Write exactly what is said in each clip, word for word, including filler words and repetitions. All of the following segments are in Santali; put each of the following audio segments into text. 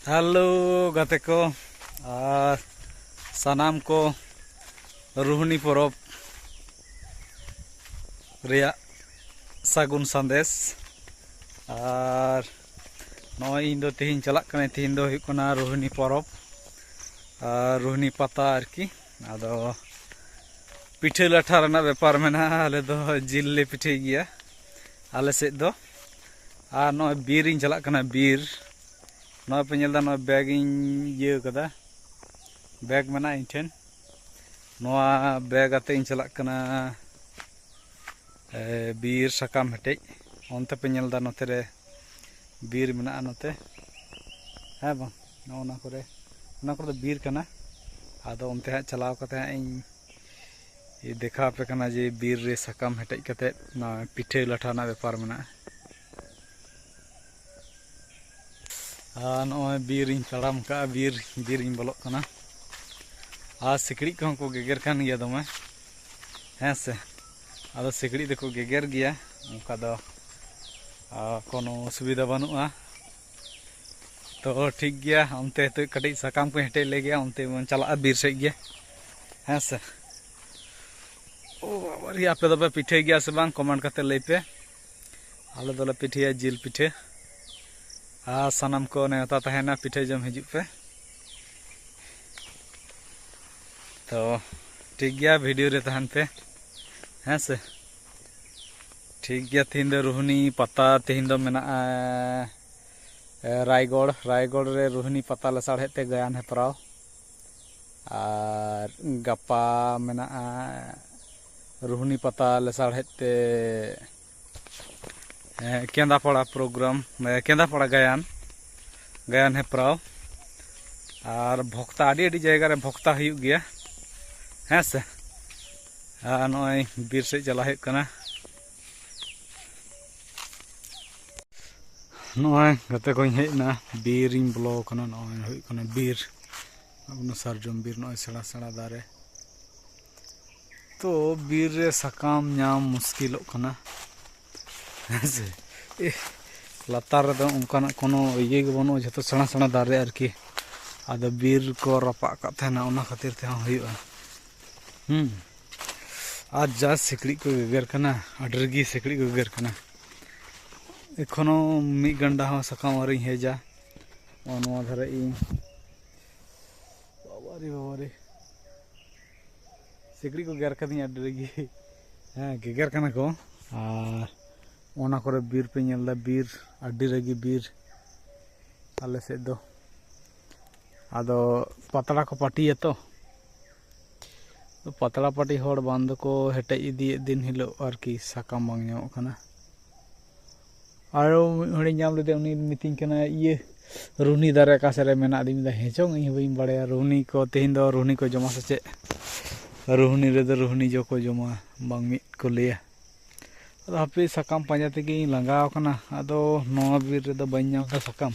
ᱦᱮᱞᱳ ᱜᱟᱛᱮ ᱠᱚ, ᱟᱨ ᱥᱟᱱᱟᱢ ᱠᱚ ᱨᱳᱦᱱᱤ ᱯᱚᱨᱚᱵᱽ ᱨᱮᱭᱟᱜ ᱥᱟᱹᱜᱩᱱ ᱥᱟᱸᱫᱮᱥ᱾ ᱟᱨ ᱱᱚᱜᱼᱚᱭ ᱤᱧ ᱫᱚ ᱛᱮᱦᱮᱧ ᱪᱟᱞᱟᱜ ᱠᱟᱹᱱᱟᱹᱧ, ᱛᱮᱦᱮᱧ ᱫᱚ ᱦᱩᱭᱩᱜ ᱠᱟᱱᱟ ᱨᱳᱦᱱᱤ ᱯᱚᱨᱚᱵᱽ, ᱟᱨ ᱨᱳᱦᱱᱤ ᱯᱟᱛᱟ ᱟᱨᱠᱤ᱾ ᱟᱫᱚ ᱯᱤᱴᱷᱟᱹ ᱞᱟᱴᱷᱟ ᱨᱮᱱᱟᱜ ᱵᱮᱯᱟᱨ ᱢᱮᱱᱟᱜᱼᱟ, ᱟᱞᱮ ᱫᱚ ᱡᱤᱞ ᱞᱮ ᱯᱤᱴᱷᱟᱹᱭ ᱜᱮᱭᱟ ᱟᱞᱮ ᱥᱮᱫ ᱫᱚ᱾ ᱟᱨ ᱱᱚᱜᱼᱚᱭ ᱵᱤᱨ ᱤᱧ ᱪᱟᱞᱟᱜ ᱠᱟᱱᱟ, ᱵᱤᱨ᱾ ᱱᱚᱜᱼᱚᱭ ᱯᱮ ᱧᱮᱞ ᱮᱫᱟ, ᱱᱚᱣᱟ ᱵᱮᱜᱽ ᱤᱧ ᱤᱭᱟᱹ ᱠᱟᱫᱟ, ᱵᱮᱜᱽ ᱢᱮᱱᱟᱜᱼᱟ ᱤᱧ ᱴᱷᱮᱱ᱾ ᱱᱚᱣᱟ ᱵᱮᱜᱽ ᱟᱛᱮ ᱤᱧ ᱪᱟᱞᱟᱜ ᱠᱟᱱᱟ, ᱮ, ᱵᱤᱨ ᱥᱟᱠᱟᱢ ᱦᱮᱴᱮᱡ᱾ ᱚᱱᱛᱮ ᱯᱮ ᱧᱮᱞ ᱮᱫᱟ, ᱱᱚᱛᱮ ᱨᱮ ᱵᱤᱨ ᱢᱮᱱᱟᱜᱼᱟ ᱱᱚᱛᱮ, ᱦᱮᱸ ᱵᱟᱝ? ᱱᱚᱜᱼᱚ ᱱᱚᱣᱟ ᱠᱚᱨᱮ, ᱚᱱᱟ ᱠᱚᱨᱮ ᱫᱚ ᱵᱤᱨ ᱠᱟᱱᱟ᱾ ᱟᱫᱚ ᱚᱱᱛᱮ ᱦᱟᱸᱜ ᱪᱟᱞᱟᱣ ᱠᱟᱛᱮ ᱦᱟᱸᱜ ᱤᱧ ᱫᱮᱠᱷᱟᱣ ᱟᱯᱮ ᱠᱟᱱᱟ ᱡᱮ ᱵᱤᱨ ᱨᱮ ᱥᱟᱠᱟᱢ ᱦᱮᱴᱮᱡ ᱠᱟᱛᱮ ᱱᱚᱣᱟ ᱯᱤᱴᱷᱟᱹ ᱞᱟᱴᱷᱟ ᱨᱮᱱᱟᱜ ᱵᱮᱯᱟᱨ ᱢᱮᱱᱟᱜᱼᱟ᱾ ᱟᱨ ᱱᱚᱜᱼᱚᱭ ᱵᱤᱨ ᱤᱧ ᱛᱟᱲᱟᱢ ᱠᱟᱜᱼᱟ, ᱵᱤᱨ, ᱵᱤᱨ ᱤᱧ ᱵᱚᱞᱚᱜ ᱠᱟᱱᱟ᱾ ᱟᱨ ᱥᱤᱠᱲᱤᱡ ᱠᱚᱦᱚᱸ ᱠᱚ ᱜᱮᱜᱮᱨ ᱠᱟᱱ ᱜᱮᱭᱟ ᱫᱚᱢᱮ, ᱦᱮᱸ ᱥᱮ? ᱟᱫᱚ ᱥᱤᱠᱲᱤᱡ ᱫᱚᱠᱚ ᱜᱮᱜᱮᱨ ᱜᱮᱭᱟ, ᱚᱱᱠᱟ ᱫᱚ, ᱟᱨ ᱠᱳᱱᱳ ᱚᱥᱩᱵᱤᱫᱷᱟ ᱵᱟᱹᱱᱩᱜᱼᱟ᱾ ᱛᱚ ᱴᱷᱤᱠ ᱜᱮᱭᱟ, ᱚᱱᱛᱮ ᱱᱤᱛᱚᱜ ᱠᱟᱹᱴᱤᱡ ᱥᱟᱠᱟᱢ ᱠᱚᱧ ᱦᱮᱴᱮᱡ ᱞᱮᱜᱮ, ᱚᱱᱛᱮ ᱵᱚᱱ ᱪᱟᱞᱟᱜᱼᱟ ᱵᱤᱨ ᱥᱮᱫ ᱜᱮ, ᱦᱮᱸ ᱥᱮ? ᱳ ᱵᱟᱵᱟ ᱨᱮ, ᱟᱯᱮ ᱫᱚᱯᱮ ᱯᱤᱴᱷᱟᱹᱭ ᱜᱮᱭᱟ ᱥᱮ ᱵᱟᱝ? ᱠᱚᱢᱮᱱᱴ ᱠᱟᱛᱮ ᱞᱟᱹᱭ ᱯᱮ᱾ ᱟᱞᱮ ᱫᱚᱞᱮ ᱯᱤᱴᱷᱟᱹᱭᱟ ᱡᱤᱞ ᱯᱤᱴᱷᱟᱹ᱾ ᱟᱨ ᱥᱟᱱᱟᱢ ᱠᱚ ᱱᱮᱣᱛᱟ ᱛᱟᱦᱮᱱᱟ, ᱯᱤᱴᱷᱟᱹ ᱡᱚᱢ ᱦᱤᱡᱩᱜ ᱯᱮ᱾ ᱛᱚ ᱴᱷᱤᱠ ᱜᱮᱭᱟ, ᱵᱷᱤᱰᱤᱭᱳ ᱨᱮ ᱛᱟᱦᱮᱱ ᱯᱮ, ᱦᱮᱸ ᱥᱮ? ᱴᱷᱤᱠ ᱜᱮᱭᱟ, ᱛᱮᱦᱮᱧ ᱫᱚ ᱨᱳᱦᱱᱤ ᱯᱟᱛᱟ, ᱛᱮᱦᱮᱧ ᱫᱚ ᱢᱮᱱᱟᱜᱼᱟ, ᱮ, ᱨᱟᱭᱜᱚᱲ, ᱨᱟᱭᱜᱚᱲ ᱨᱮ ᱨᱳᱦᱱᱤ ᱯᱟᱛᱟ ᱞᱮᱥᱟᱲᱦᱮᱫ ᱛᱮ ᱜᱟᱭᱟᱱ ᱦᱮᱯᱨᱟᱣ᱾ ᱟᱨ ᱜᱟᱯᱟ ᱢᱮᱱᱟᱜᱼᱟ ᱨᱳᱦᱱᱤ ᱯᱟᱛᱟ ᱞᱮᱥᱟᱲᱦᱮᱫ ᱛᱮ, ᱮ, ᱠᱮᱸᱫᱟᱯᱟᱲᱟ ᱯᱨᱳᱜᱨᱟᱢ, ᱮ, ᱠᱮᱸᱫᱟᱯᱟᱲᱟ ᱜᱟᱭᱟᱱ, ᱜᱟᱭᱟᱱ ᱦᱮᱯᱨᱟᱣ᱾ ᱟᱨ ᱵᱷᱚᱠᱛᱟ, ᱟᱹᱰᱤ ᱟᱹᱰᱤ ᱡᱟᱭᱜᱟ ᱨᱮ ᱵᱷᱚᱠᱛᱟ ᱦᱩᱭᱩᱜ ᱜᱮᱭᱟ, ᱦᱮᱸ ᱥᱮ? ᱟᱨ ᱱᱚᱜᱼᱚᱭ ᱵᱤᱨ ᱥᱮᱫ ᱪᱟᱞᱟᱜ ᱦᱩᱭᱩᱜ ᱠᱟᱱᱟ᱾ ᱱᱚᱜᱼᱚᱭ ᱜᱟᱛᱮ ᱠᱚᱧ ᱦᱮᱡ ᱮᱱᱟ, ᱵᱤᱨ ᱤᱧ ᱵᱚᱞᱚ ᱟᱠᱟᱱᱟ᱾ ᱱᱚᱜᱼᱚᱭ ᱦᱩᱭᱩᱜ ᱠᱟᱱᱟ ᱵᱤᱨ, ᱚᱱᱟ ᱥᱟᱨᱡᱚᱢ ᱵᱤᱨ, ᱱᱚᱜᱼᱚᱭ ᱥᱮᱬᱟ ᱥᱮᱬᱟ ᱫᱟᱨᱮ᱾ ᱛᱚ ᱵᱤᱨ ᱨᱮ ᱥᱟᱠᱟᱢ ᱧᱟᱢ ᱢᱩᱥᱠᱤᱞᱚᱜ ᱠᱟᱱᱟ, ᱦᱮᱸ ᱥᱮ? ᱮ, ᱞᱟᱛᱟᱨ ᱨᱮᱫᱚ ᱚᱱᱠᱟᱱᱟᱜ ᱠᱳᱱᱳ ᱤᱭᱟᱹ ᱜᱮ ᱵᱟᱹᱱᱩᱜᱼᱟ, ᱡᱷᱚᱛᱚ ᱥᱮᱬᱟ ᱥᱮᱬᱟ ᱫᱟᱨᱮ ᱟᱨᱠᱤ᱾ ᱟᱫᱚ ᱵᱤᱨ ᱠᱚ ᱨᱟᱯᱟᱜ ᱠᱟᱜ ᱛᱟᱦᱮᱱᱟ, ᱚᱱᱟ ᱠᱷᱟᱹᱛᱤᱨ ᱛᱮᱦᱚᱸ ᱦᱩᱭᱩᱜᱼᱟ᱾ ᱦᱩᱸ᱾ ᱟᱨ ᱡᱟ ᱥᱤᱠᱲᱤᱡ ᱠᱚ ᱜᱮᱜᱮᱨ ᱠᱟᱱᱟ, ᱟᱹᱰᱤ ᱨᱟᱹᱜᱤ ᱥᱤᱠᱲᱤᱡ ᱠᱚ ᱜᱮᱜᱮᱨ ᱠᱟᱱᱟ᱾ ᱮᱠᱷᱚᱱᱳ ᱢᱤᱫ ᱜᱟᱱᱰᱟ ᱦᱚᱸ ᱥᱟᱠᱟᱢ ᱟᱹᱣᱨᱤᱧ ᱦᱮᱡᱟ᱾ ᱱᱚᱜᱼᱚ ᱱᱚᱣᱟ ᱫᱷᱟᱨᱮ ᱤᱧ, ᱵᱟᱵᱟᱨᱮ, ᱵᱟᱵᱟᱨᱮ, ᱥᱤᱠᱲᱤᱡ ᱠᱚ ᱜᱮᱨ ᱠᱟᱫᱤᱧᱟ ᱟᱹᱰᱤ ᱨᱟᱹᱜᱤ᱾ ᱦᱮᱸ, ᱜᱮᱜᱮᱨ ᱠᱟᱱᱟ ᱠᱚ᱾ ᱟᱨ ᱚᱱᱟ ᱠᱚᱨᱮ ᱵᱤᱨ ᱯᱮ ᱧᱮᱞ ᱮᱫᱟ, ᱵᱤᱨ, ᱟᱹᱰᱤ ᱨᱟᱹᱜᱤ ᱵᱤᱨ ᱟᱞᱮ ᱥᱮᱫ ᱫᱚ᱾ ᱟᱫᱚ ᱯᱟᱛᱲᱟ ᱠᱚ ᱯᱟᱹᱴᱤᱭᱟ ᱛᱚ, ᱯᱟᱛᱲᱟ ᱯᱟᱹᱴᱤ ᱦᱚᱲ ᱵᱟᱝ ᱫᱚᱠᱚ ᱦᱮᱴᱮᱡ ᱤᱫᱤᱭᱮᱫ ᱫᱤᱱ ᱦᱤᱞᱳᱜ ᱟᱨᱠᱤ, ᱥᱟᱠᱟᱢ ᱵᱟᱝ ᱧᱟᱢᱚᱜ ᱠᱟᱱᱟ᱾ ᱟᱨᱚ ᱢᱤᱫ ᱦᱚᱲᱤᱧ ᱧᱟᱢ ᱞᱮᱫᱮᱭᱟ, ᱩᱱᱤ ᱢᱤᱛᱟᱹᱧ ᱠᱟᱱᱟ, "ᱤᱭᱟᱹ, ᱨᱩᱦᱱᱤ ᱫᱟᱨᱮ ᱚᱠᱟ ᱥᱮᱫ ᱨᱮ ᱢᱮᱱᱟᱜ?" ᱟᱫᱚᱧ ᱢᱮᱱᱫᱟ, "ᱦᱮᱸ ᱪᱚᱝ, ᱤᱧ ᱦᱚᱸ ᱵᱟᱹᱧ ᱵᱟᱲᱟᱭᱟ, ᱨᱩᱦᱱᱤ ᱠᱚ, ᱛᱮᱦᱮᱧ ᱫᱚ ᱨᱩᱦᱱᱤ ᱠᱚ ᱡᱚᱢᱟ ᱥᱮ ᱪᱮᱫ? ᱨᱩᱦᱱᱤ ᱨᱮᱫᱚ ᱨᱩᱦᱱᱤ ᱡᱚ ᱠᱚ ᱡᱚᱢᱟ, ᱵᱟᱝ ᱢᱤᱫ ᱠᱚ ᱞᱟᱹᱭᱟ?" ᱟᱫᱚ ᱦᱟᱯᱮ, ᱥᱟᱠᱟᱢ ᱯᱟᱸᱡᱟ ᱛᱮᱜᱮᱧ ᱞᱟᱸᱜᱟᱣ ᱠᱟᱱᱟ᱾ ᱟᱫᱚ ᱱᱚᱣᱟ ᱵᱤᱨ ᱨᱮᱫᱚ ᱵᱟᱹᱧ ᱧᱟᱢ ᱮᱫᱟ ᱥᱟᱠᱟᱢ᱾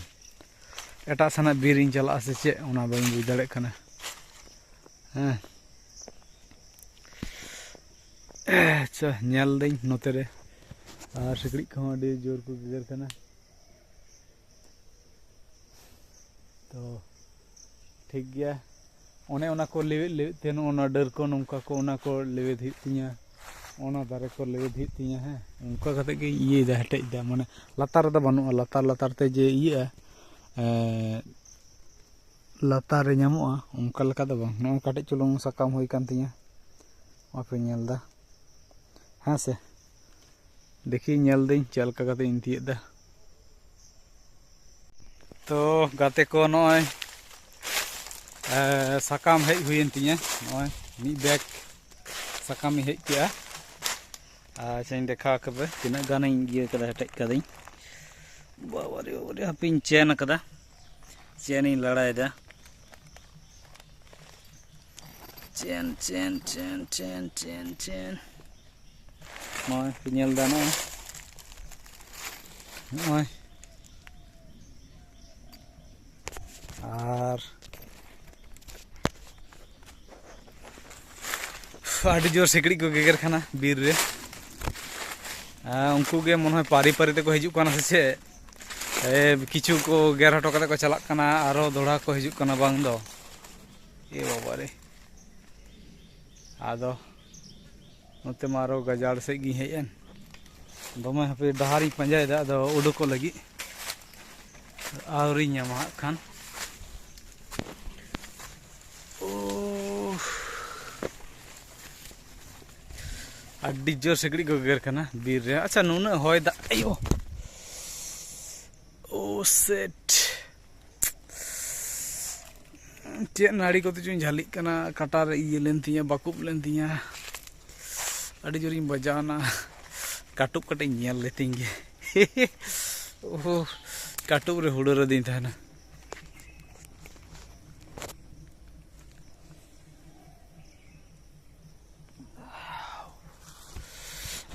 ᱮᱴᱟᱜ ᱥᱮᱱᱟᱜ ᱵᱤᱨ ᱤᱧ ᱪᱟᱞᱟᱜᱼᱟ ᱥᱮ ᱪᱮᱫ, ᱚᱱᱟ ᱵᱟᱹᱧ ᱵᱩᱡᱽ ᱫᱟᱲᱮᱭᱟᱜ ᱠᱟᱱᱟ᱾ ᱦᱮᱸ᱾ ᱟᱪᱪᱷᱟ, ᱧᱮᱞ ᱫᱟᱹᱧ ᱱᱚᱛᱮ ᱨᱮ᱾ ᱟᱨ ᱥᱤᱠᱲᱤᱡ ᱠᱚᱦᱚᱸ ᱟᱹᱰᱤ ᱡᱳᱨ ᱠᱚ ᱜᱮᱜᱮᱨ ᱠᱟᱱᱟ᱾ ᱛᱚ, ᱴᱷᱤᱠ ᱜᱮᱭᱟ᱾ ᱚᱱᱮ ᱚᱱᱟ ᱠᱚ ᱞᱮᱣᱮᱫ ᱞᱮᱣᱮᱫ ᱛᱮ, ᱱᱚᱜᱼᱚ ᱱᱚᱣᱟ ᱰᱟᱹᱨ ᱠᱚ ᱱᱚᱝᱠᱟ ᱠᱚ, ᱚᱱᱟ ᱠᱚ ᱞᱮᱣᱮᱫ ᱦᱩᱭᱩᱜ ᱛᱤᱧᱟ, ᱚᱱᱟ ᱫᱟᱨᱮ ᱠᱚ ᱞᱮᱣᱮᱫ ᱦᱩᱭᱩᱜ ᱛᱤᱧᱟ᱾ ᱦᱮᱸ, ᱚᱱᱠᱟ ᱠᱟᱛᱮ ᱜᱤᱧ ᱤᱭᱟᱹᱭᱮᱫᱟ, ᱦᱮᱴᱮᱡ ᱮᱫᱟ᱾ ᱢᱟᱱᱮ, ᱞᱟᱛᱟᱨ ᱨᱮᱫᱚ ᱵᱟᱹᱱᱩᱜᱼᱟ, ᱞᱟᱛᱟᱨ ᱞᱟᱛᱟᱨ ᱛᱮ ᱡᱮ ᱤᱭᱟᱹᱜᱼᱟ, ᱮᱸ, ᱞᱟᱛᱟᱨ ᱨᱮ ᱧᱟᱢᱚᱜᱼᱟ, ᱚᱱᱠᱟ ᱞᱮᱠᱟ ᱫᱚ ᱵᱟᱝ᱾ ᱱᱚᱜᱼᱚᱭ ᱠᱟᱹᱴᱤᱡ ᱪᱩᱞᱩᱝ ᱥᱟᱠᱟᱢ ᱦᱩᱭ ᱠᱟᱱ ᱛᱤᱧᱟ, ᱵᱟᱯᱮ ᱧᱮᱞ ᱮᱫᱟ? ᱦᱮᱸ ᱥᱮ? ᱫᱮᱠᱷᱤ, ᱧᱮᱞ ᱫᱟᱹᱧ ᱪᱮᱫ ᱞᱮᱠᱟ ᱠᱟᱛᱮ ᱤᱧ ᱛᱤᱭᱳᱜ ᱮᱫᱟ᱾ ᱛᱚ ᱜᱟᱛᱮ ᱠᱚ, ᱱᱚᱜᱼᱚᱭ, ᱮ, ᱥᱟᱠᱟᱢ ᱦᱮᱡ ᱦᱩᱭᱮᱱ ᱛᱤᱧᱟᱹ᱾ ᱱᱚᱜᱼᱚᱭ ᱢᱤᱫ ᱵᱮᱜᱽ ᱥᱟᱠᱟᱢᱤᱧ ᱦᱮᱡ ᱠᱮᱜᱼᱟ᱾ ᱟᱪᱪᱷᱟᱧ ᱫᱮᱠᱷᱟᱣ ᱟᱯᱮ ᱛᱤᱱᱟᱹᱜ ᱜᱟᱱᱤᱧ ᱤᱭᱟᱹ ᱠᱟᱫᱟ, ᱦᱮᱴᱮᱡ ᱠᱟᱫᱟᱹᱧ᱾ ᱵᱟᱵᱟᱨᱮ, ᱵᱟᱵᱟᱨᱮ, ᱦᱟᱯᱮᱧ ᱪᱮᱱ ᱟᱠᱟᱫᱟ, ᱪᱮᱱ ᱤᱧ ᱞᱟᱲᱟᱭᱮᱫᱟ᱾ ᱪᱮᱱ, ᱪᱮᱱ, ᱪᱮᱱ, ᱪᱮᱱ, ᱪᱮᱱ, ᱪᱮᱱ᱾ ᱱᱚᱜᱼᱚᱭ ᱯᱮ ᱧᱮᱞ ᱮᱫᱟ, ᱱᱚᱜᱼᱚᱭ, ᱱᱚᱜᱼᱚᱭ᱾ ᱟᱨ ᱟᱹᱰᱤ ᱡᱳᱨ ᱥᱤᱠᱲᱤᱡ ᱠᱚ ᱜᱮᱜᱮᱨ ᱠᱟᱱᱟ ᱵᱤᱨ ᱨᱮ᱾ ᱟᱨ ᱩᱱᱠᱩ ᱜᱮ ᱢᱚᱱᱮ ᱦᱚᱭ ᱯᱟᱹᱨᱤ ᱯᱟᱹᱨᱤ ᱛᱮᱠᱚ ᱦᱤᱡᱩᱜ ᱠᱟᱱᱟ ᱥᱮ ᱪᱮᱫ? ᱮ, ᱠᱤᱪᱷᱩ ᱠᱚ ᱜᱮᱨ ᱦᱚᱴᱚ ᱠᱟᱛᱮ ᱠᱚ ᱪᱟᱞᱟᱜ ᱠᱟᱱᱟ, ᱟᱨᱚ ᱫᱚᱦᱲᱟ ᱠᱚ ᱦᱤᱡᱩᱜ ᱠᱟᱱᱟ ᱵᱟᱝ ᱫᱚ᱾ ᱮ ᱵᱟᱵᱟ ᱨᱮ! ᱟᱫᱚ ᱱᱚᱛᱮ ᱢᱟ ᱟᱨᱚ ᱜᱟᱡᱟᱲ ᱥᱮᱫ ᱜᱤᱧ ᱦᱮᱡ ᱮᱱ᱾ ᱫᱚᱢᱮ ᱦᱟᱯᱮ ᱰᱟᱦᱟᱨᱤᱧ ᱯᱟᱸᱡᱟᱭᱮᱫᱟ, ᱟᱫᱚ ᱩᱰᱩᱠᱚᱜ ᱞᱟᱹᱜᱤᱫ ᱟᱹᱣᱨᱤᱧ ᱧᱟᱢᱟ ᱦᱟᱸᱜ ᱠᱷᱟᱱ᱾ ᱳᱦ, ᱟᱹᱰᱤ ᱡᱳᱨ ᱥᱤᱠᱲᱤᱡ ᱠᱚ ᱜᱮᱜᱮᱨ ᱠᱟᱱᱟ ᱵᱤᱨ ᱨᱮ᱾ ᱟᱪᱪᱷᱟ, ᱱᱩᱱᱟᱹᱜ ᱦᱚᱭ ᱫᱟᱜ, ᱟᱭᱳ! ᱳ ᱥᱮᱴ! ᱪᱮᱫ ᱱᱟᱹᱲᱤ ᱠᱚᱛᱮ ᱪᱚᱧ ᱡᱷᱟᱹᱞᱤᱜ ᱠᱟᱱᱟ, ᱠᱟᱴᱟ ᱨᱮ ᱤᱭᱟᱹ ᱞᱮᱱ ᱛᱤᱧᱟ, ᱵᱟᱹᱠᱩᱵ ᱞᱮᱱ ᱛᱤᱧᱟ᱾ ᱟᱹᱰᱤ ᱡᱳᱨᱤᱧ ᱵᱟᱡᱟᱣᱱᱟ᱾ ᱠᱟᱹᱴᱩᱵ ᱠᱟᱹᱴᱤᱡ ᱧᱮᱞ ᱞᱮᱛᱤᱧ ᱜᱮ᱾ ᱳᱦᱳ, ᱠᱟᱹᱴᱩᱵ ᱨᱮ ᱦᱩᱲᱟᱹ ᱨᱮᱫᱤᱧ ᱛᱟᱦᱮᱱᱟ᱾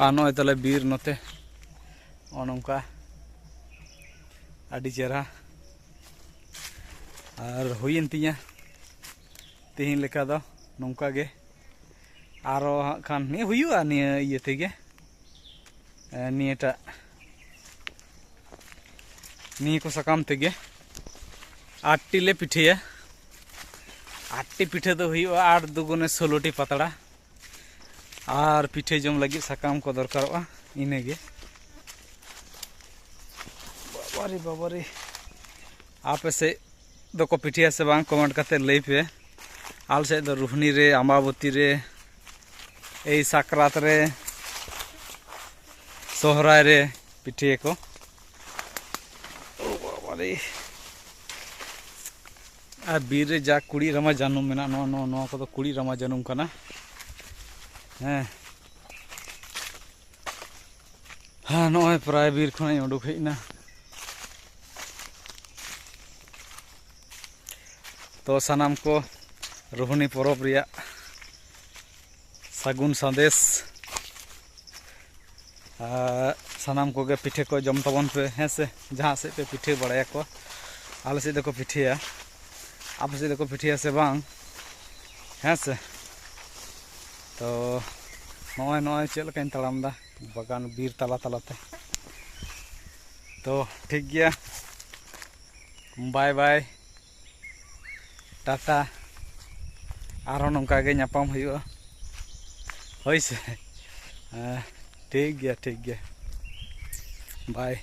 ᱟᱨ ᱱᱚᱜᱼᱚᱭ ᱛᱟᱞᱮ ᱵᱤᱨ ᱱᱚᱛᱮ, ᱱᱚᱜᱼᱚ ᱱᱚᱝᱠᱟ ᱟᱹᱰᱤ ᱪᱮᱦᱨᱟ᱾ ᱟᱨ ᱦᱩᱭᱮᱱ ᱛᱤᱧᱟ ᱛᱮᱦᱮᱧ ᱞᱮᱠᱟ ᱫᱚ ᱱᱚᱝᱠᱟ ᱜᱮ᱾ ᱟᱨᱚ ᱦᱟᱸᱜ ᱠᱷᱟᱱ ᱱᱤᱭᱟᱹ ᱦᱩᱭᱩᱜᱼᱟ, ᱱᱤᱭᱟᱹ ᱤᱭᱟᱹ ᱛᱮᱜᱮ, ᱮ, ᱱᱤᱭᱟᱹᱴᱟᱜ, ᱱᱤᱭᱟᱹ ᱠᱚ ᱥᱟᱠᱟᱢ ᱛᱮᱜᱮ ᱟᱴᱴᱤ ᱞᱮ ᱯᱤᱴᱷᱟᱹᱭᱟ᱾ ᱟᱴᱴᱤ ᱯᱤᱴᱷᱟᱹ ᱫᱚ ᱦᱩᱭᱩᱜᱼᱟ ᱟᱴ ᱫᱩᱜᱩᱱᱮ ᱥᱳᱞᱳᱴᱤ ᱯᱟᱛᱲᱟ᱾ ᱟᱨ ᱯᱤᱴᱷᱟᱹ ᱡᱚᱢ ᱞᱟᱹᱜᱤᱫ ᱥᱟᱠᱟᱢ ᱠᱚ ᱫᱚᱨᱠᱟᱨᱚᱜᱼᱟ, ᱤᱱᱟᱹᱜᱮ᱾ ᱵᱟᱵᱟᱨᱮ, ᱵᱟᱵᱟᱨᱮ! ᱟᱯᱮ ᱥᱮᱫ ᱫᱚᱠᱚ ᱯᱤᱴᱷᱟᱹᱭᱟ ᱥᱮ ᱵᱟᱝ, ᱠᱚᱢᱮᱱᱴ ᱠᱟᱛᱮ ᱞᱟᱹᱭ ᱯᱮ᱾ ᱟᱞᱮ ᱥᱮᱫ ᱫᱚ ᱨᱩᱦᱱᱤ ᱨᱮ, ᱟᱢᱵᱟᱵᱚᱛᱤ ᱨᱮ, ᱮᱭ ᱥᱟᱠᱨᱟᱛ ᱨᱮ, ᱥᱚᱦᱨᱟᱭ ᱨᱮ ᱯᱤᱴᱷᱟᱹᱭᱟᱠᱚ᱾ ᱳ ᱵᱟᱵᱟᱨᱮ! ᱟᱨ ᱵᱤᱨ ᱨᱮ ᱡᱟ ᱠᱩᱲᱤᱫ ᱨᱟᱢᱟ ᱡᱟᱹᱱᱩᱢ ᱢᱮᱱᱟᱜᱼᱟ, ᱱᱚᱣᱟ, ᱱᱚᱣᱟ, ᱱᱚᱣᱟ ᱠᱚᱫᱚ ᱠᱩᱲᱤᱫ ᱨᱟᱢᱟ ᱡᱟᱹᱱᱩᱢ ᱠᱟᱱᱟ᱾ ᱦᱮᱸ, ᱦᱮᱸ, ᱱᱚᱜᱼᱚᱭ ᱯᱨᱟᱭ ᱵᱤᱨ ᱠᱷᱚᱱᱟᱜ ᱤᱧ ᱩᱰᱩᱠ ᱦᱮᱡ ᱮᱱᱟ᱾ ᱛᱚ, ᱥᱟᱱᱟᱢ ᱠᱚ ᱨᱳᱦᱱᱤ ᱯᱚᱨᱚᱵᱽ ᱨᱮᱭᱟᱜ ᱥᱟᱹᱜᱩᱱ ᱥᱟᱸᱫᱮᱥ᱾ ᱟᱨ ᱥᱟᱱᱟᱢ ᱠᱚᱜᱮ ᱯᱤᱴᱷᱟᱹ ᱠᱚ ᱡᱚᱢ ᱛᱟᱵᱚᱱ ᱯᱮ, ᱦᱮᱸ ᱥᱮ? ᱡᱟᱦᱟᱸ ᱥᱮᱫ ᱯᱮ ᱯᱤᱴᱷᱟᱹ ᱵᱟᱲᱟᱭᱟᱠᱚ, ᱟᱞᱮ ᱥᱮᱫ ᱫᱚᱠᱚ ᱯᱤᱴᱷᱟᱹᱭᱟ, ᱟᱯᱮ ᱥᱮᱫ ᱫᱚᱠᱚ ᱯᱤᱴᱷᱟᱹᱭᱟ ᱥᱮ ᱵᱟᱝ, ᱦᱮᱸ ᱥᱮ? ᱛᱚ, ᱱᱚᱜᱼᱚᱭ, ᱱᱚᱜᱼᱚᱭ ᱪᱮᱫ ᱞᱮᱠᱟᱧ ᱛᱟᱲᱟᱢ ᱮᱫᱟ ᱵᱟᱜᱟᱱ ᱵᱤᱨ ᱛᱟᱞᱟ ᱛᱟᱞᱟᱛᱮ᱾ ᱛᱚ ᱴᱷᱤᱠ ᱜᱮᱭᱟ, ᱵᱟᱭ ᱵᱟᱭ, ᱴᱟᱴᱟ᱾ ᱟᱨᱦᱚᱸ ᱱᱚᱝᱠᱟ ᱜᱮ ᱧᱟᱯᱟᱢ ᱦᱩᱭᱩᱜᱼᱟ, ᱦᱳᱭ ᱥᱮ᱾ ᱦᱮᱸ, ᱴᱷᱤᱠ ᱜᱮᱭᱟ, ᱴᱷᱤᱠ ᱜᱮᱭᱟ, ᱵᱟᱭ᱾